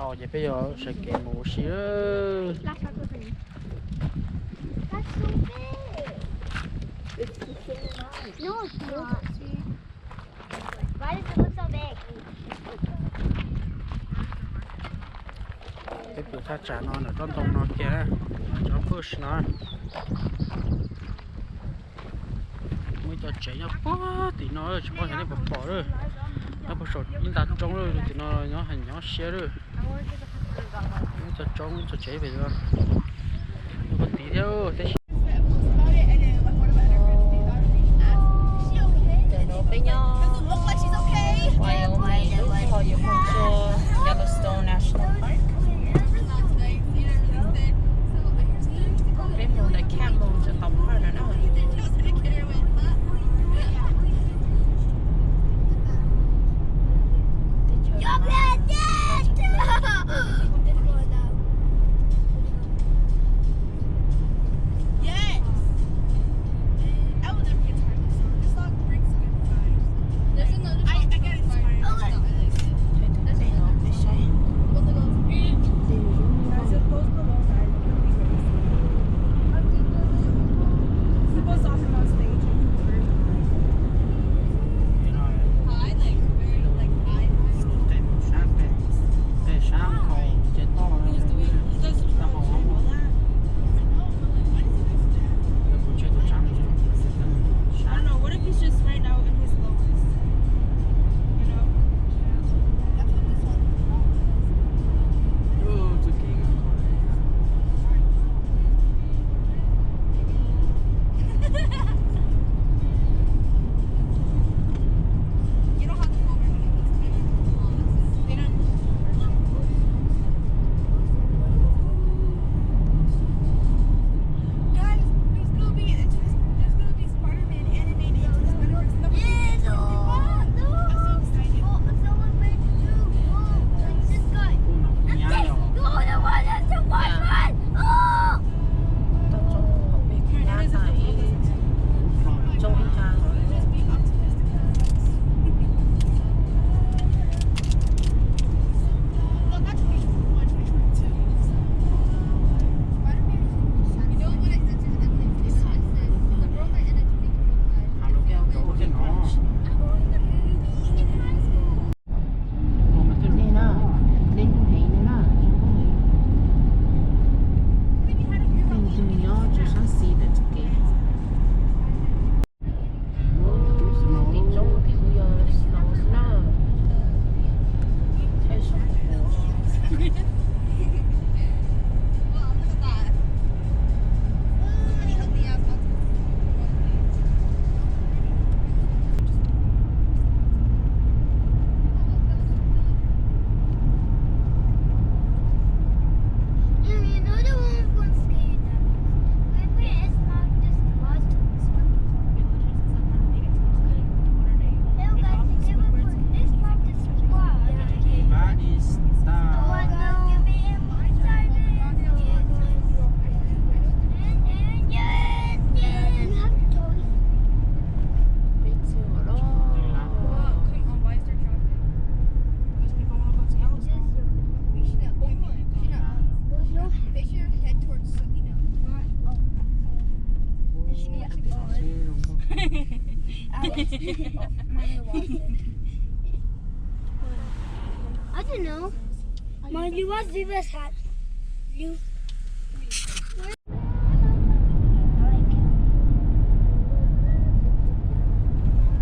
Ces peb yuav sawv kev mus ua si. Peb pw thaj tsam no ntawm tsob ntoo no kiag, tsob bush no. Muaj ib co tsev nyob puag tim no tsis paub xyov nej puas pom lawm. Nyob puag saum ib nta roob lawm, tim no nyob heev nyob siab lawm. Ib co roob ib co tsev pem, puag tid thiab tab sis. Tam no peb nyob Wyoming lub kho yuav mus txog Yellowstone National Park. Peb mus ntawm camel mus txog tom park no na. I don't know, what if he's just right now in his lowest? You know? Guys, there's gonna be, there's gonna be Spider-Man animated into the Spider-Verse. Ew, no. I'm so excited. Oh, someone made a new wall. Like this guy. Go, the one that's the one. Yeah. Oh! Just be optimistic. Nyob rau sab xis ntawm txoj kev. Tim roob tim kuj yog snow snow. I don't know. Mom, you must leave us hat. You.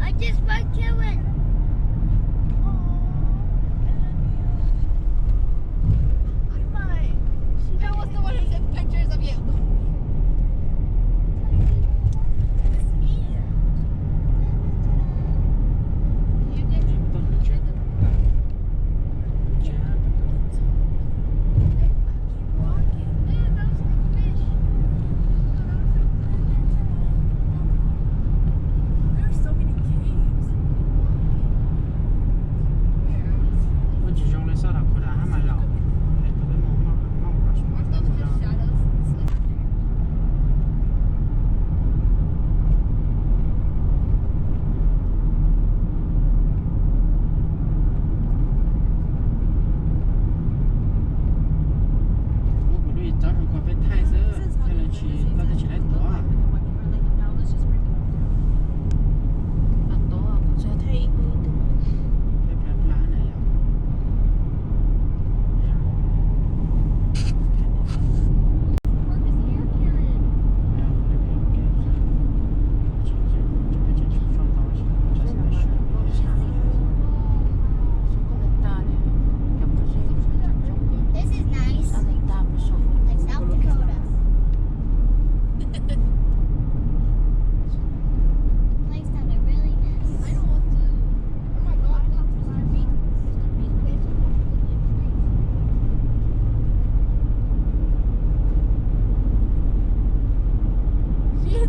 I just like you and. Who was the one who took pictures of you? It's me. You did. I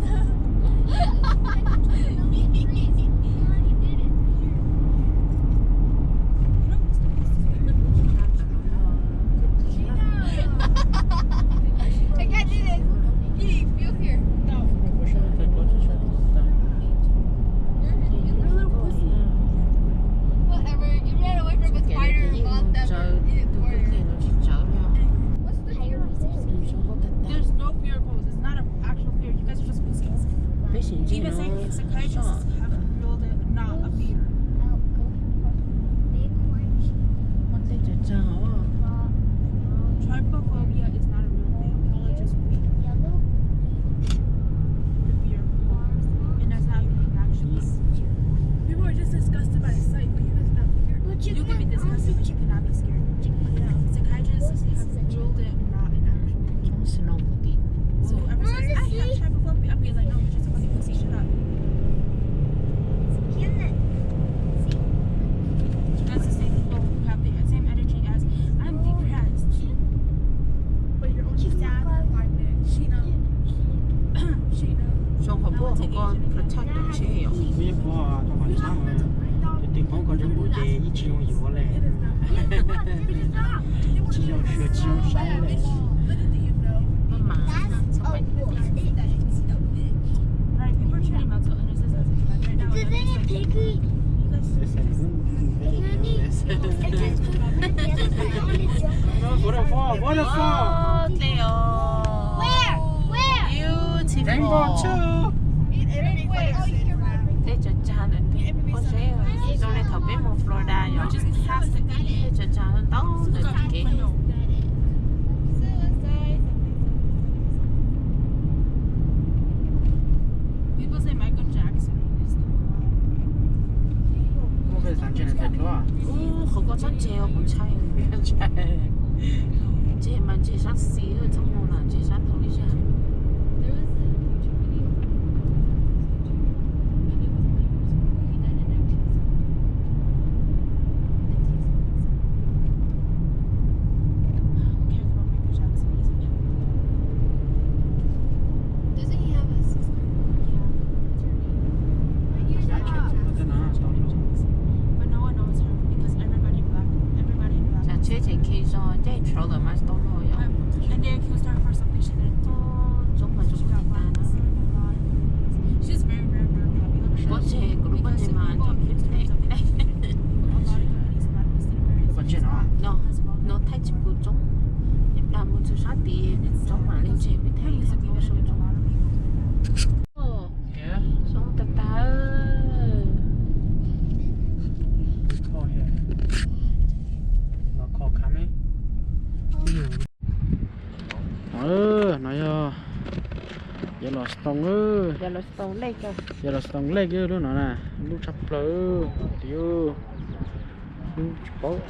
can't do this. Eat, feel here. No. Whatever. You ran away from a spider and got them. What's the fear of pose? There's no fear of pose. It's not an actual fear. You guys are just pussies. Even psych- psychiatrists have ruled it not a fear. Trypophobia is not a real thing. Y'all are just weak. The fear of pose. And that's not even actually. People are just disgusted by the sight, but you guys not fear. You can be disgusted, but you cannot be scared. Psychiatrists have ruled it not an actual thing. So everyone says, "I have trypophobia." I'll be like, "No, you're just a fucking pussy. Shut up." That's the same people who have the same attitude as, "I'm depressed." But you're only sad. Sheena. Sheena. Xyoo qhov npuaj hauv ko protect tau tsheb yom. Kuv yeej ua tau qhov ntshab, ces tij Hmoob ko ntshe kuv ces yeej tsis zoo yuav li. Tsis zoo xyuas, tsis zoo saib li. Maj mam. Beautiful. Rainbow too. Tej cov cag ntawm pob zeb zoo li thaum peb mus Florida yom. Tej cov cag ntau ntawm kev. Ub, qhov ko txhob ntse, kuv ntshai. Ntse mas ntse sab xis, txhob mus los ntse sab tod ib zaj. Tsam tsheb ces nkhis zog caij tshawv lawm mas tau luag yom. Tsob mas zoo li tas na. Pob zeb, kuv lub pob zeb mas nrov pleb pleb. No, no thaij tsis pum tsob, ib plag mus txog sab tid tsob mam li ntseg peb thaij li thaij pem ua zoo tsob. Zoo tag tag. No yog Yellowstone, Yellowstone Lake, lub no na, lub tshaj plaws tiag, lub tsis paub.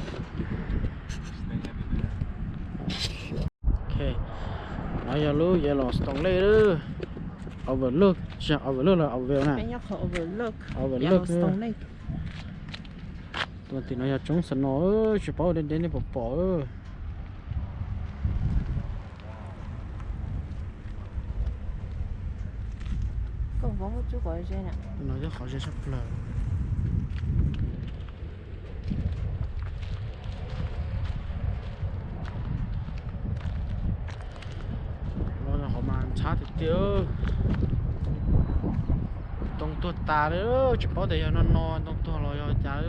Ok, no yog lub Yellowstone Lake, overlook, tsis yog overlook los over na, overlook. Tus tim no yog tsob snow, tsis paub deb deb nej puas pom. No yog qhov ze tshaj plaws. Los yog qhov mas ntxhab tiag tiag. Ntoo tuag tas li, tsis paub tias yog no no ntoo tuag los yog cas.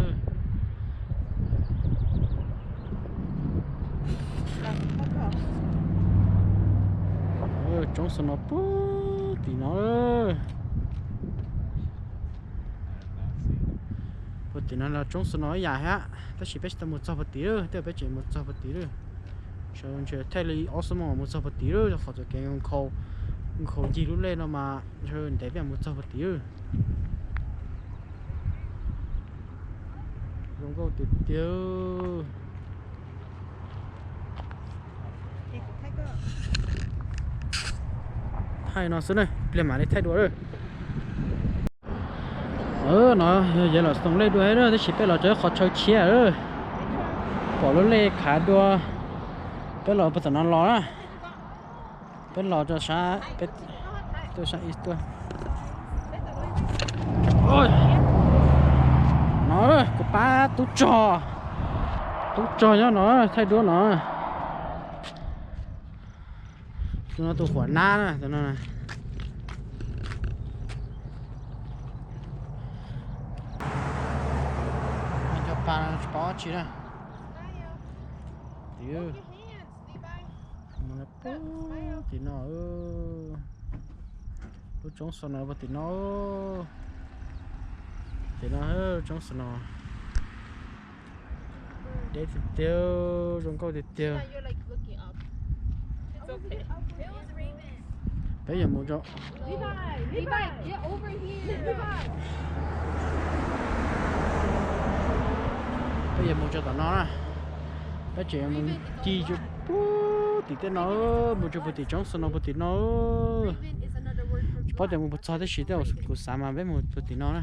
Tsob snow puag tim no. Puag tim no los tsob snow ib yam thiab, tab sis peb tsis tau mus txog puag tim, tej zaum peb tseem mus txog puag tim lawm. Sawv ntsees thaij li ob xuab moos mus txog puag tim lawm, rau qhov txoj kev nkhaus ncig lub lej no mas ntshe ntev peb mus txog puag tim lawm. Zoo nkauj tiag tiag. Thaij no xwb na, pliag mam li thaij dua lawm. No yog Yellowstone Lake dua thiab, tab sis peb los rau qhov chaw tshiab lawm. Pom lub lej khav dua, peb los puag tom no los na. Peb los rau sab, peb Tuaj saib ib tuaj. No, kuv pab tub rog, tub rog nyob no, thaij duab no. Tus no tus huam nab na, tus no. Cov pas no tsis paub dab tsi na. Tim no, lub roob snow puag tim no. Tim no lub roob snow. Deb tiag tiag, zoo nkauj tiag tiag. Peb yuav mus rau, peb yuav mus rau tom no na. Peb tseem mus ci rau puag tim tej no, mus rau puag tim roob snow puag tim no. Tsis paub tias mus puas txog tab sis tej zaum kuv xav mas peb mus puag tim no na.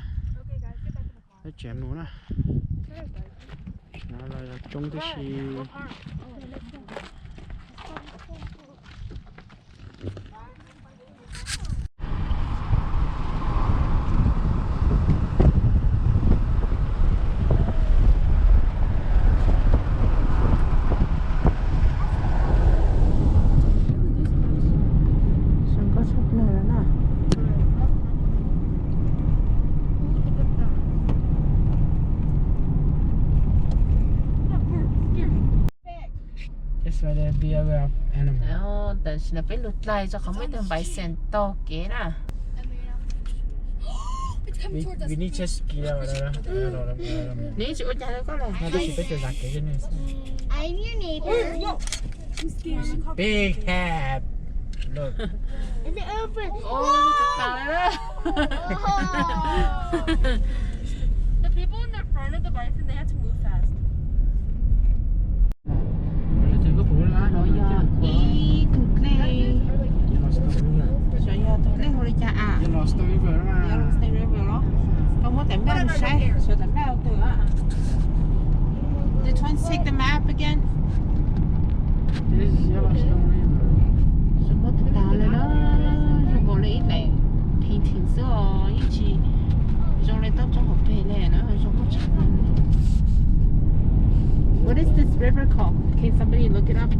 Peb tseem mus na. No los coob tib si. Zoo nkauj tshaj plaws na. Tam sim no peb lug dlaig rau qhov muaj ib tug bison taug kev na. Nws tsis ua cas rau koj los. Big head. Look. The people in the front of the bison, they had to move fast. Ib tug dlej, xyov yog tus dlej hu li cas a? Yellowstone River los? Koj muab daim map saib, sawv daim map twg a? Did Twins take the map again? Zoo nkauj tag tag li na, zoo nkaus li ib daim painting xwb os, yeej tsis zoo li toj roob hauv pes li na, zoo nkauj tshaj plaws. What is this river called? Can somebody look it up?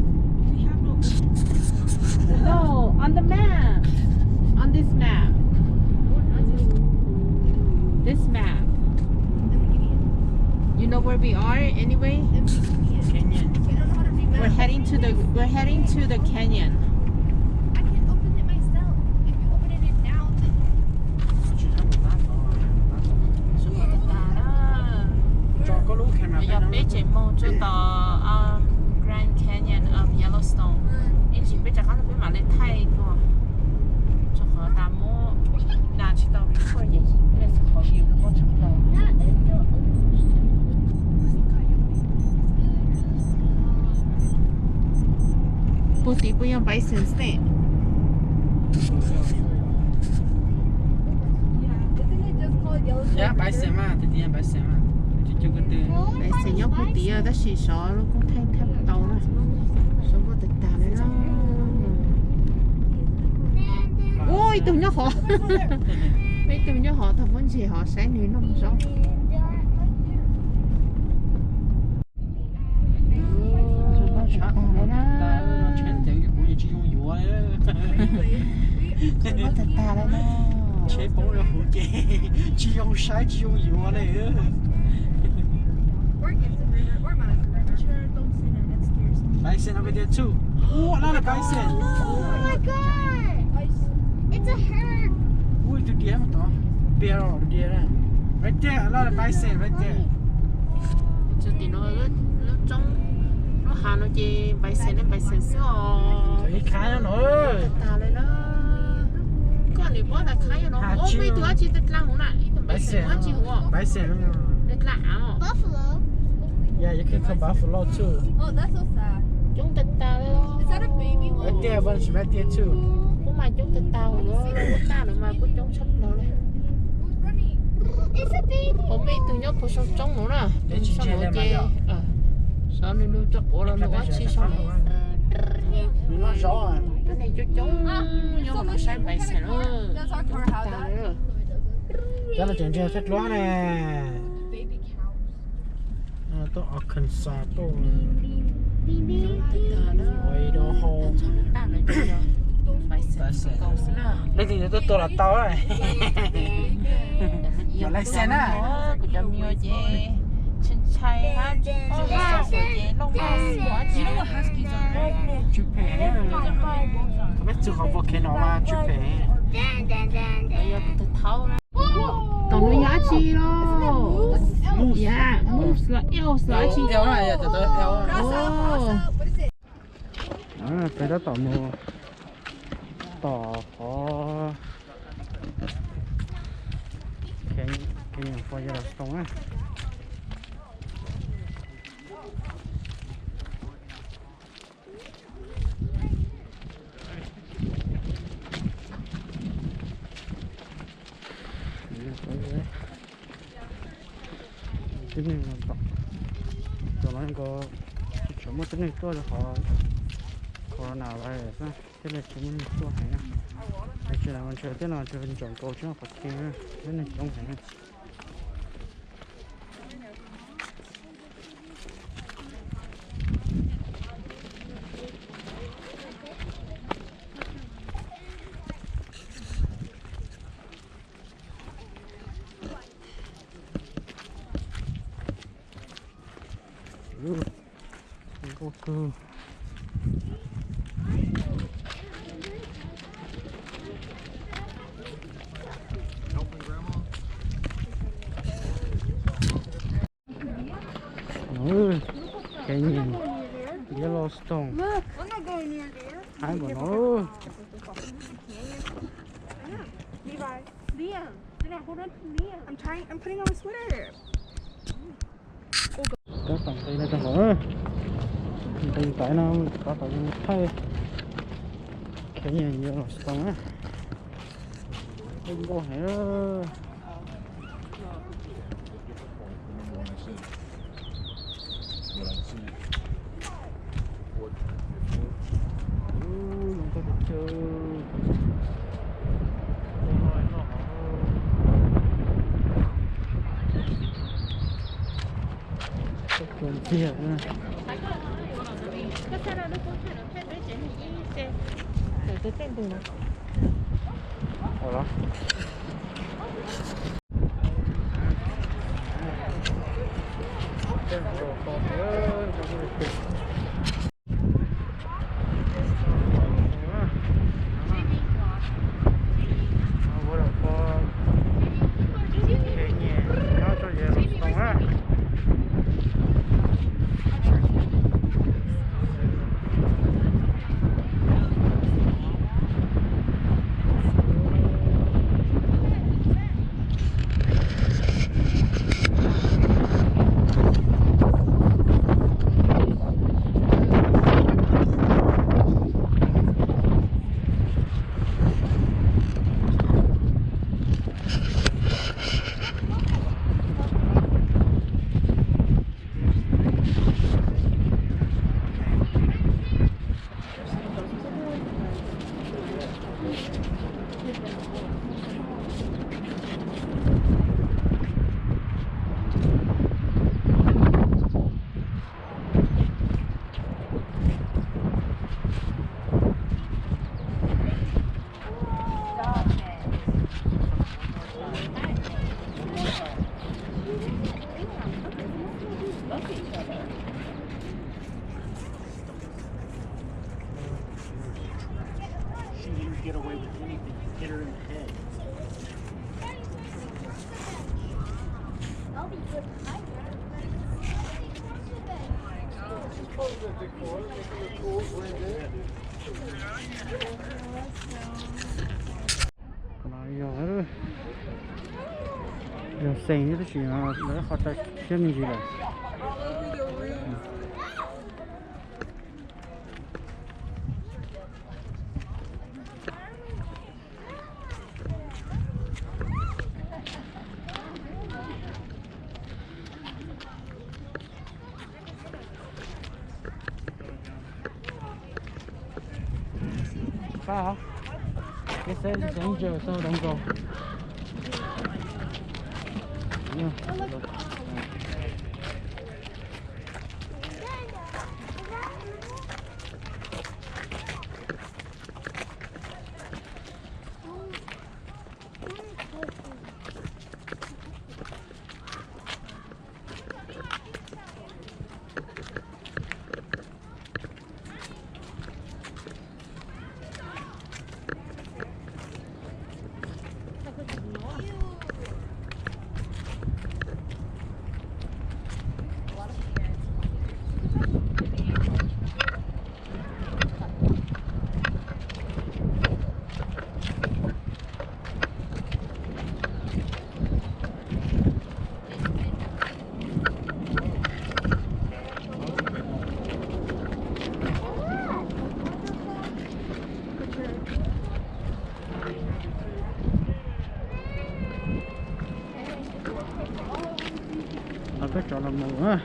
No, on the map. On this map. This map. You know where we are anyway? Canyon. We're heading to the, we're heading to the canyon. I can open it myself. If you open it now, then Yog peb tseem mus txog tom, um, Grand Canyon of Yellowstone, ib ntsis peb rov qab los peb mam li thaij dua, rau qhov tas muab nas tsis tau record ces peb xav qhov view no muaj tshaj plaws. Puag tim puas yog bison ne? Yog bison mas, tus tim yog bison mas. Bison nyob puag tim tab sis xyov lub koob thaij thaij tau na. Zoo nkauj tag tag li na. Ua ib tug nyob hov. Ib tug nyob hov thaum muab ntses hov saib nws noj zaub. Zoo nkauj tag tag li na. Zoo nkauj tag tag li na. Tsheb poob rau hauv ces tsis zoo saib tsis zoo yuav li. Bison over there too. Ooh, a lot of bison. Oh my God. It's a herd. Ui, tus diav mas tod. Barrel deer. Right there, a lot of bison right there. Txog tim no lub roob, lub hav no ces bison ne, bison xwb os. Ib khab no tag tag li na. Koj nws pob tas khab no. Muaj ib tug dab tsi dlaag huv na, ib tug bison dlaag av. Buffalo. Yeah, you can call buffalo too. Coob tag tag li. Right there, one right there too. Kuv mas coob tag tag li, kuv tag no mas kuj coob tshaj plaws li. Kuv muaj ib tug nyob puag saum roob no na, tus saum no ces xyov nws nug rau quav los nws ua dab tsi saum no. Nws noj zaub. Cov neeg coob coob nyob no saib pais xeem lawm. Cov no tseem ntsia thiab dluab ne. Tuaj Arkansas tuaj. Ua ib dab hau. Leej twg tuaj tuaj los tau. Yog license na. Kuv cov me nyuam ces ntshai ntshai hab, ces loj mos xwb. Tsw phem. Thaum peb txug qhov volcano mas tsw phem. Tom no yog dab tsi los? Yog moose los elk los dab tsi? Peb tab tom mus tom qhov Canyon for Yellowstone na. Tib neeg no tom, tom no ko tsis tshua muaj tib neeg tuaj rau qhov corona virus na, thiaj li tsis muaj neeg tuaj heev na. Tsis, lawv mas ntshe tej no ntshe ntsaum nkaus tsis muaj qhov chaw, tib neeg coob heev. Nkauj kawg. Canyon, Yellowstone. Haib npaum no. Levi, Liam, sit down, hold on to Liam. I'm trying, I'm putting on my sweater. Tab tom nqis no rau hauv, nqis ntais no tab tom thaij Canyon Yellowstone na. Nkauj heev. She didn't get away with anything. You hit her in the head. Qhov no yog, yog xeem tab sis lawv qhov tawm siab me ntsis lawm. This is danger, so don't go. Peb tsov los mus,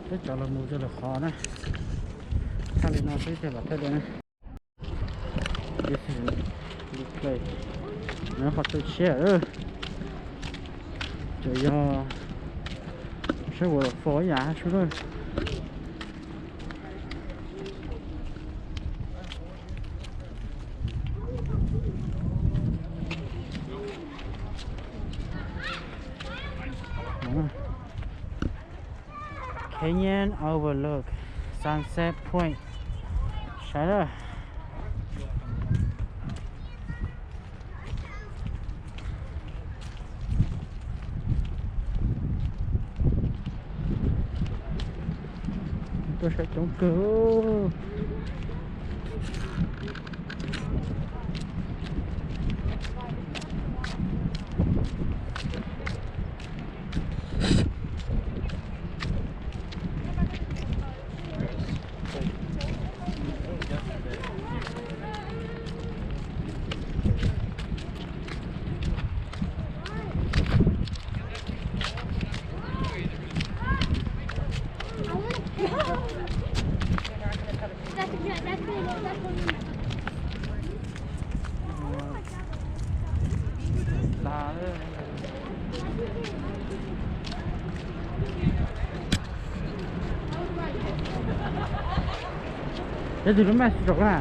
peb tsov los mus rau lawm qhov na. Thaj li no xwb thiaj pom thawj dua na. Qhov tu siab, tseem yog saib waterfall ib yam hab sub lawm. Canyon Overlook, Sunset Point. Saib na. Tuaj saib coob kawg. Peb tus lub map tsis rau na.